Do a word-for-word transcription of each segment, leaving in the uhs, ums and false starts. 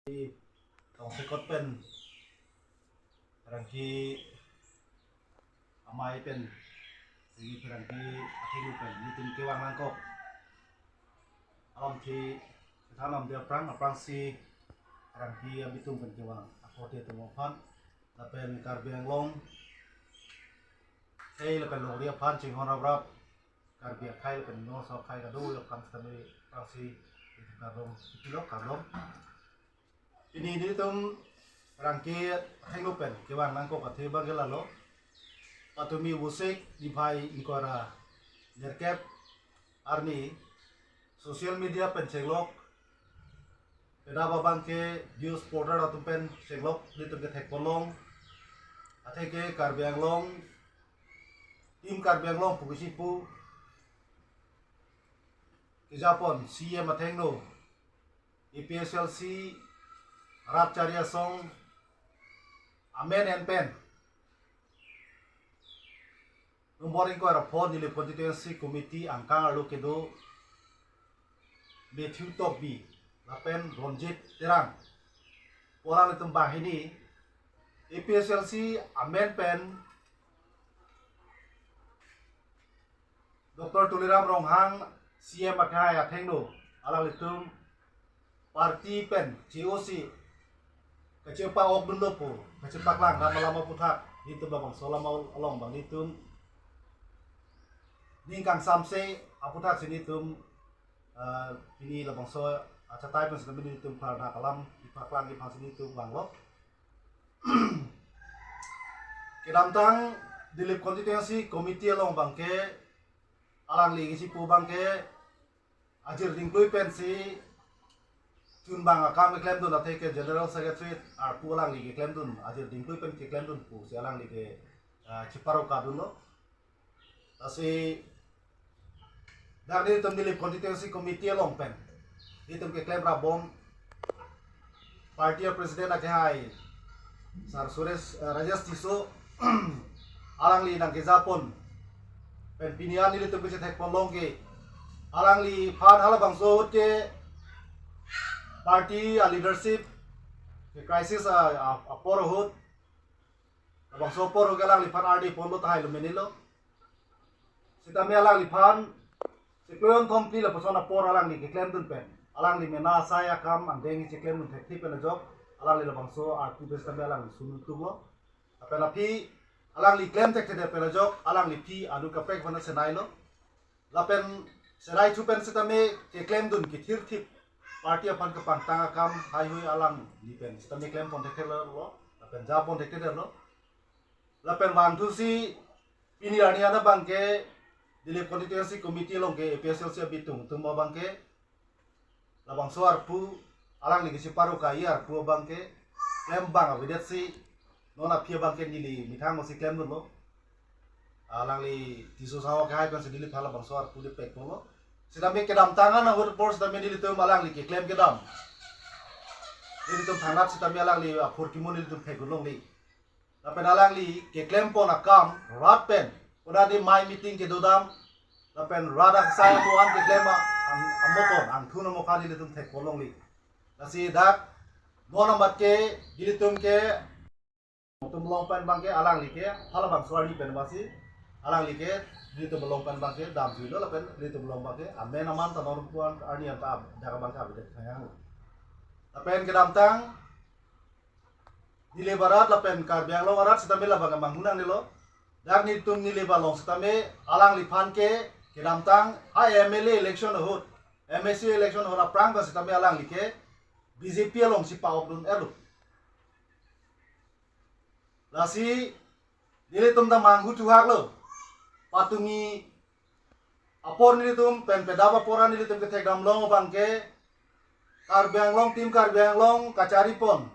Tongsekot pen pherangke amei pen, pherangke athengno pen nelitum kevang nangkok alamthe kethan damde aphrang, aphrangsi pherangke abitung pen kevang akorte atum aphan lapen Karbi Anglong akhei lapen longri aphan chinghon raprap, Karbi akhei lapen North akhei kadokave aphan sitame aphrangsi kardom, kilo kardom. Pini nelitum pherangke athengno pen kevang nangkok athe abang ke lalo, patumi Vosik niphai ingkoi ra nerkep arni social media pen chenglok, kedap abang ke news portal atum pen chenglok nelitum kethek ponlong, athe ke Karbi Anglong, Team Karbi Anglong pu kisi pu kejapon C E M athengno, A P H L C rat chari asong amen en pen nombor ingkoi ra pho Nilip Constituency Committee angkang arlo kedo Matthew Tokbi lapen Ronjit Terang pu alanglitum banghini A P H L C amen pen Doctor Tuliram Ronghang C E M akhei athengno alanglitum party pen C O C kachepa-okdunlo pu, kachepaklang dam alam aphuthak nelitum labangso alam along abang nelitum ning kangsamse aphuthak si nelitum, eh, pini labangso achatai pen sitame nelitum pharda kalam ipaklang iphan si nelitum vanglo. Kedamtang Nilip Constituency Committee along abang ke alangli kisi pu abang ke ajir dingklui pensi chunbang akam keklemdun, athe ke General Secretary arpu alangli keklemdun, ajir dingklui pen keklemdun pusi alangli ke, ah, cheparokadunlo. Lasi dak nelitum Nilip Constituency Committee along pen nelitum keklem rabom party a-president akhei Sir Suresh, eh, Rajesh Tisso, alangli nangkejapon pen pini an nelitum kachethek ponlong ke, alangliphan halabangso ahut ke party a-leadership ke crisis a, a, apor ahut, labangso apor ahut ke alangliphan ardi ponlo tahai lo menelo. Sitame alangliphan chiklo kethom phli lapuson apor alangli keklemdun pen, alangli mena asai akam angdeng cheklemdun thekthe pen ajok, alangli labangso arpu pen sitame alangli sunu tuklo. Lapen aphi alangli klem thekthe pen ajok, alangli aphi anu kaprek aphan senailo. Lapen senai thu pen sitame keklemdun kethirthip party aphan kepangtang akam haihui alangli pen sitame klempon thekthelo, lapen japon thekthelo. Lapen vangthusi pini arni an abang ke Nilip Constituency Committee along ke A P H L C abitung atum abang ke labangso arpu alangli kacheparo kai arpu abang ke klembang avedetsi non aphi abang ke neli methang mosi klemdunlo. Alangli Tisso Sangho akhei pensi neliphan labangso arpu depek ponlo. Sitame kedamtang an ahut apor sitame nelitum alangli keklem kedam, nelitum thangnat sitame alangli aphurkimo nelitum thekdun longle. Lapen alangli keklempon akam rat pen, konatdi mei meeting kedodam, lapen rat aksai amo an keklem a-, ang-, amo pon, angthun amo kali nelitum thekpon longle. Lasi dak non amat ke nelitum ke, nelitum along pen abang ke alangli ke halabangso arni pen basi alangli ke nelitum along pen abang ke damjuilo, lapen nelitum along abang ke amen aman ta non pu an arni an ta ab-, dak abang ke avedet thang-ong. Lapen kedamtang Nilip arat lapen Karbi Anglong arat sitame labang ke manghu nangnelo. Dak nelitum Nilip along sitame alangliphan ke kedamtang ha M L A election ahut, M A C election ahut aphrang pen sitame alangli ke B J P alongsi pa-okdun-etlo. Lasi nelitum ta manghu thuhaklo. Patumi apor nelitum pen pedap apor an nelitum kethekdam long abang ke Karbi Anglong, Team Karbi Anglong kacharipon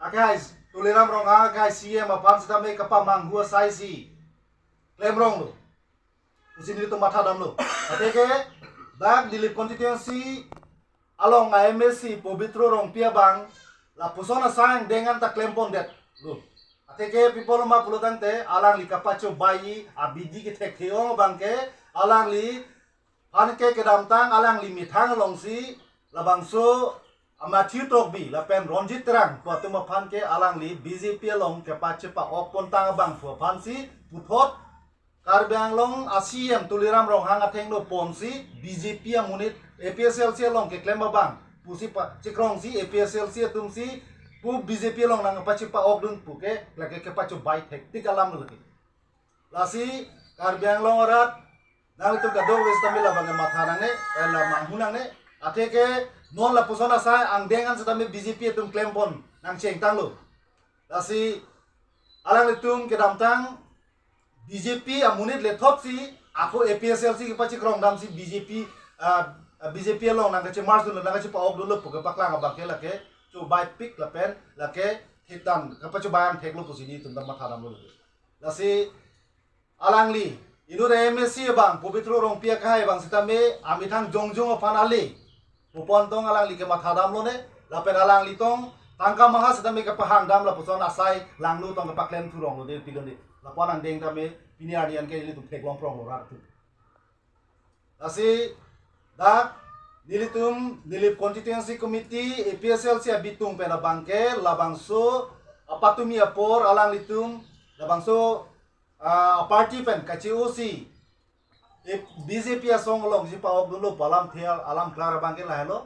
akhei Tuliram Ronghang akhei C E M aphan sitame kapamanghu asai si klemronglo pusi nelitum mathadamlo. Athe ke dak Nilip constituency along a M A C Pobitro Rongpi abang lapuson asai angdeng an ta klempondetlo. Athe ke pi apotlo ma pulotangte alangli kapachobai abidi kethektheong abang ke alangliphan ke kedamtang alangli methang alongsi labangso Matthew Tokbi lapen Ronjit Terang pu atum aphan ke alangli B J P along kepachepa-ok pontang abang pu aphansi puthot Karbi Anglong a C E M Tuliram Ronghang athengno ponsi B J P amonit A P H L C along keklem abang pusi pachikrongsi A P H L C atumsi pu B J P along nangpachepa-okdun pu ke lake kepachobai thektik alam lake. Lasi Karbi Anglong arat nanglitum kadokave sitame labang ke matha nangne, eh, la manghu nangne. Athe ke non lapuson asai angdeng an sitame B J P atum klempon nangchengtanglo. Lasi alanglitum kedamtang B J P amonit lethotsi ako A P H L C kepachikrong damsi B J P, ah, B J P along nangkachemerge dunlo, nangkachepa-okdunlo pu kepaklang abang ke lake chobaipik lapen lake hitan kepachobai angtheklo pusi nelitum ta matha damlo. Lasi alangli inut M A C abang Pobitro Rongpi akehai abang sitame amethang jongjong aphan ale pupon tong alangli kematha damlone, lapen alangli tong tangka maha sitame kepahang dam lapuson asai langno tong kepaklem thuronglo de pidon de. Lapu-an angdeng tame pini arni an ke ilitum theklong pronglo rat atum. Lasi dak nelitum Nilip Constituency Committee A P H L C abitung pen abang ke labangso apatumi apor alanglitum labangso, ah, party pen kache-osi, eh, B J P asong alongsi pa-okdunlo pu alamthe alam klar abang ke lahelo.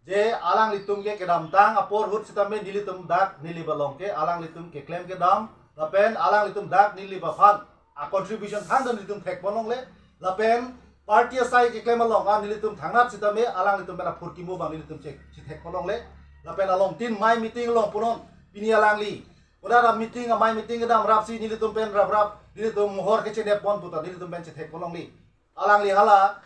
Je alanglitum ke kedamtang apor ahut sitame nelitum dak Nilip along ke alanglitum keklem kedam lapen alanglitum dak Nilip aphan a-contribution thangnat nelitum thekpon longle, lapen party asai keklem along an nelitum thangnat sitame alanglitum pen aphurkimo abang nelitum che, chethekpon longle, lapen along tin mai meeting along punon pini alangli koda ra meeting amai meeting kedam rapsi nelitum pen raprap nelitum mohor kechenep pon puta nelitum pen chethekpon longle. Alangli hala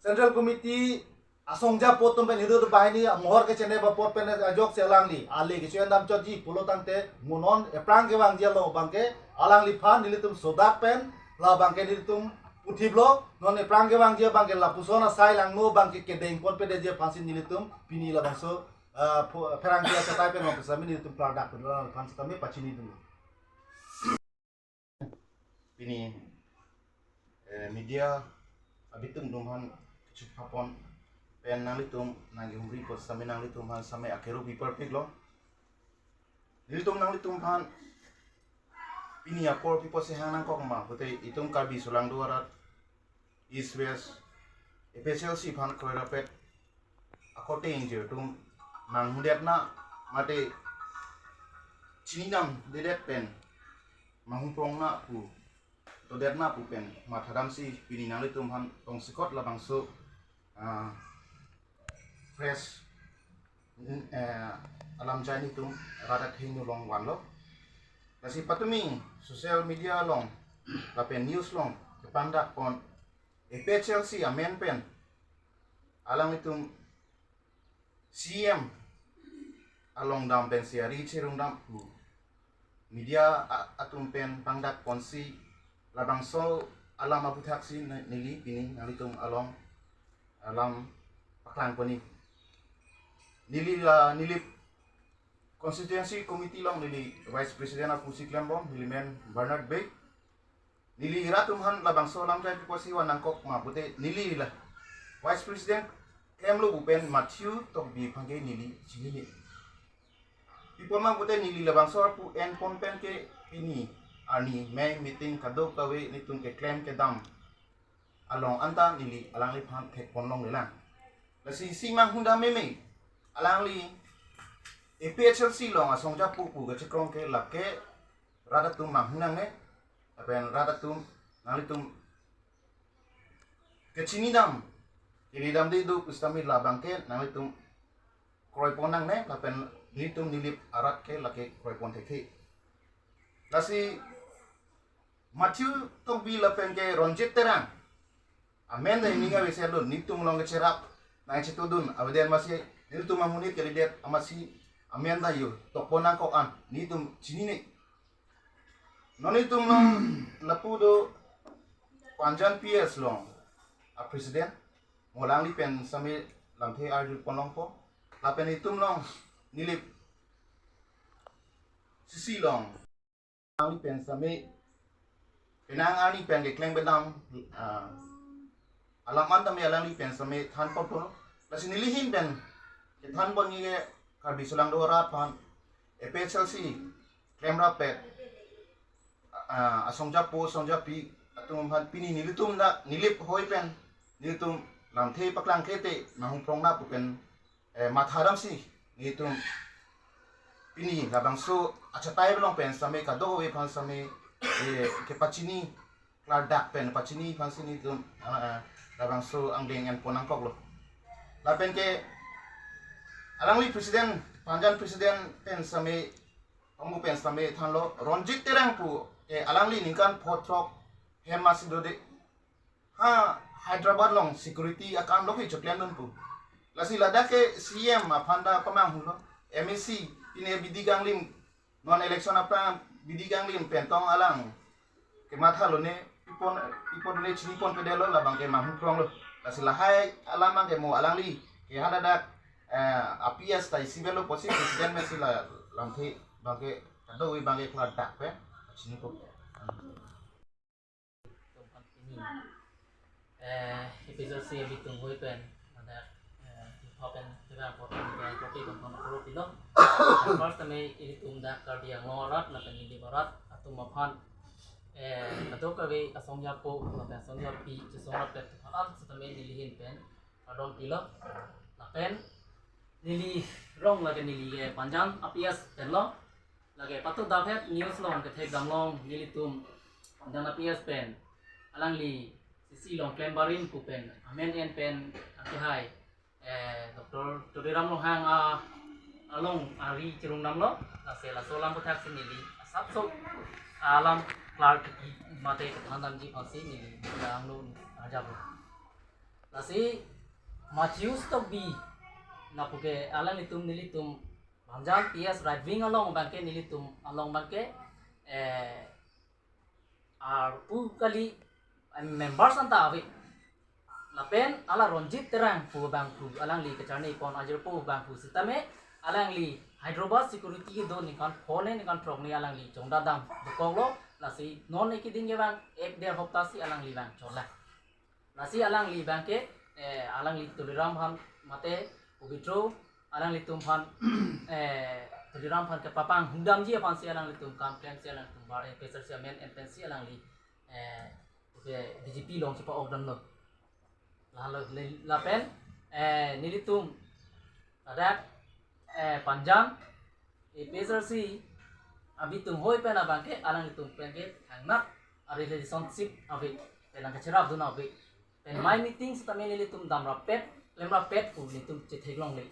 Central Committee asongja apot atum pen hidu bahini mohor kechenep apot pen ajoksi alangli ale kecho-en dam chotji pulo tangte mo non ephrang kevangji along abang ke alangliphan nelitum sodak pen labang ke nelitum puthiplo, non ephrang kevangji abang ke lapuson asai langno abang ke kedeng ponpedetji aphansi nelitum pini labangso, ah, pho-, pherangke achatai pen abang ke sitame nelitum klardak pen alangliphan sitame pachinidunlo. Pini, eh, media abitung atum aphan kechuk apon pen nanglitum nangkehumri apot sitame nanglitum aphan sitame akero piparpiklo. Nelitum nanglitum aphan pini apor pi apotsi hang nangkok ma pute itum Karbi solangdo arat East West A P H L C aphan kroirapet akorte ingjir atum manghudetna mate chinidamdedet pen manghuprongna pu dodetna pu pen mathadamsi pini nanglitum aphan tongsekot labangso, ah, press, eh, alam jai nelitum rat athengno along vanlo. Lasi patumi social media along lapen news along kepangdak pon A P H L C amen pen alanglitum C E M along dam pensi ari cherung dam pu media a-, atum pen pangdak ponsi labangso alam aputhak si ne-, neli pini nanglitum along alam paklang poni. Neli la Nilip Constituency Committee along neli Vice President apusi klembom, neli men Bernard Bey. Neli rat atum aphan labangso alam jai pi apotsi van nangkok ma pute neli la Vice President klemlo pu pen Matthew Tokbi aphan ke neli chinine. Pi apot ma pute neli labangso arpu en pon pen ke pini arni mei meeting kadokave nelitum keklem kedam along anta neli alangliphan thekpon longlelang. Lasi isi manghudam meme alangli A P H L C along asongja pu pu kachekrong ke lake rat atum manghu nangne, lapen rat atum nanglitum kechinidam, kelidamde do pu sitame labang ke nanglitum kroipon nangne, lapen nelitum Nilip arat ke lake kroipon thekthe. Lasi Matthew Tokbi lapen ke Ronjit Terang amen ta ining ave selo, nelitum along kecherap nangchetudun, avedet amatsi nelitum amonit kalidet amatsi amen ta yo tokpon nangkok an nelitum chinine. Non nelitum along lapu do Panjan P S along a-president, mo alangli pen sitame lamthe arjupon longpo. Lapen nelitum along Nilip C C along alangli pen sitame penang arni pen keklem bedam, ah, alam an tame alangli pen sitame than ponpo. Lasi neli ahin pen Thanbon nike Karbi Solangdo arat aphan A P H L C klemrap pet, ah, asongjapo, songjapi atum aphan pini nelitum dak Nilip hoi pen nelitum lamthe paklangkle te manghumprong na pu pen, eh, matha damsi nelitum pini labangso achatai along pen sitame kadokave aphan sitame, eh, kepachini klardak pen pachini aphansi nelitum, ah, ah, labangso angdeng enpon nangkoklo. Lapen ke alangli president, Panjan president pen sitame, omu pen sitame thanlo, Ronjit Terang pu ke alangli ningkan pho throk hem masi dode. Ha, Hyderabad along security akam lok hi choklem dun pu. Lasi ladak ke C M aphan ta pamanghulo, M A C, pine Bidi Kanglim, non election aphrang Bidi Kanglim pen tong alang kematha lone, pipon, pipon le chini pon pedelo, labang ke manghumpronglo. Lasi lahai alam abang ke mo alangli ke haladak, eh, A P S ta isi avelo pusi president pensi la lamthe abang ke kadokave abang ke klardak pen chiniko. Tum kan pini, eh, A P H L C abitung hoi pen, ada, eh, ipha pen kira kopi pen kopi tum kan kopi pilo. First time ilitum dak Karbi Anglong arat lapen Nilip arat atum aphan, eh, kadokave asongjapo lapen asongjapi chesong rap pen atum aphan sitame neli ahin pen kardom pilo. Lapen neli rong lake neli ke Panjan A P S penlo. Lake patut daphet news along kethek damlong nelitum Panjan A P S pen alangli C C along klem barim pu pen amen en pen akehai, eh, Doctor Tuliram Ronghang a along ari chirung damlo, lasi laso alam aputhak si neli asapso alam klar tiki mate kethan damji aphansi neli langno arjaplo. Lasi Matthew Tokbi na pu ke alanglitum nelitum Panjan P S right wing along abang ke nelitum along abang ke, eh, arpu kali, eh, members anta ave. Lapen hala Ronjit Terang pu abangphu alangli kacharni pon ajirpo abangphu sitame alangli Hyderabad security kedo ningkan pho ne ningkan throk ne alangli chongdadam dokoklo, lasi non ekiding ke abang ek der hopta si alangli abang chotlang. Lasi alangli abang ke, eh, alangli Tuliram aphan mate Pabitro alanglitum aphan, eh, Tuliram aphan kepapanghudamji aphansi alanglitum kam klemsi alanglitum bar, eh, A P H L C amen en pensi alangli, eh, ke B J P along chepa-ok damlo. Lalo le-, lapen, eh, nelitum ladak, eh, Panjan A P H L C abitung hoi pen abang ke alanglitum pen ke thangnat a relationship ave, pen nangkacherap dun ave. Pen mai meeting sitame nelitum damrap pet, klemrap pet pu nelitum chetheklongle.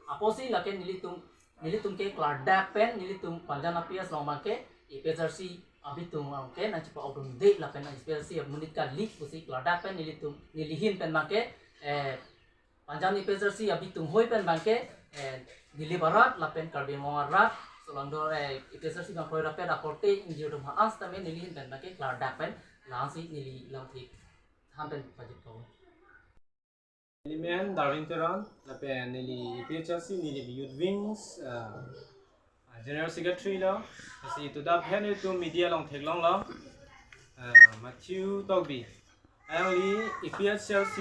Apotsi lake nelitum, nelitum ke klardak pen nelitum Panjan A P S along abang ke A P H L C abitung along ke nangchepa-ok dunde lapen A P H L C amonit kali pusi klardak pen nelitum neli ahin pen abang ke, eh, Panjan A P H L C abitung hoi pen abang ke, eh, Nilip arat lapen Karbi Anglong arat, Solangdo, eh, A P H L C abang kroirap pet akorte ingjir atum aphan sitame neli ahin pen abang ke klardak pen la-ansi neli lamthe than pen pajutpo. Neli men Darwin Teron, lapen neli A P H L C Nilip Youth Wings, ah, General Secretary lo, lasi todap hen itum media along theklonglo, ah, Matthew Tokbi. Alangli A P H L C,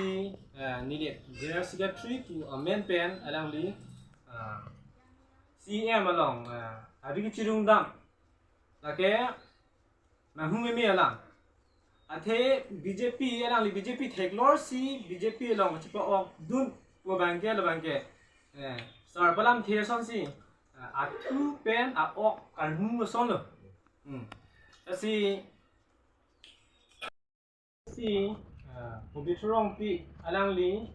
ah, Nilip General Secretary pu amen pen alangli, ah, C M along, ah, ari kachirung dam. Lake manghu meme alam. Athe B J P alangli B J P theklor si B J P along chepa-ok dun pu abang ke labang ke, eh, sar palam the asonsi, eh, athu pen a-ok karmu asonlo. Hmm. Lasi si, eh, Pabitro Rongpi alangli,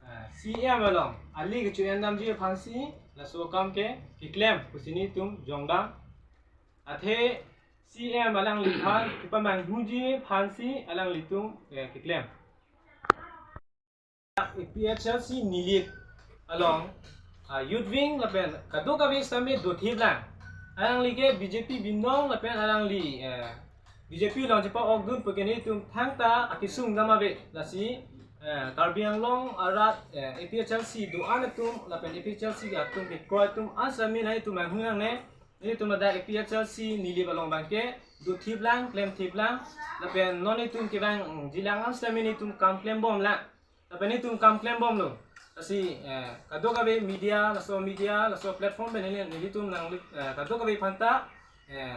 eh, C M along ali kecho-en damji aphansi laso akam ke keklem pusi nelitum jongdam. Athe C M alangliphan kepamanghuji aphansi alanglitum, eh, keklem. A P H L C Nilip along, ah, Youth Wing lapen kadokave sitame dothip lang. Alangli ke B J P binong lapen alangli, eh, B J P along chepa-ok dun pu ke nelitum thangta akesung dam ave, lasi, eh, Karbi Anglong arat, eh, A P H L C do-an atum lapen A P H L C atum kekroi atum an sitame nelitum manghu nangne. Nelitum ladak A P H L C Nilip along abang ke dothip lang, klemthip lang. Lapen non itum kevangji lang an sitame nelitum kam klembom lang. Lapen nelitum kam klembomlo. Lasi eh, kadokave media, laso media, laso platform pen neli, nelitum nang eh, kadokave aphanta eh,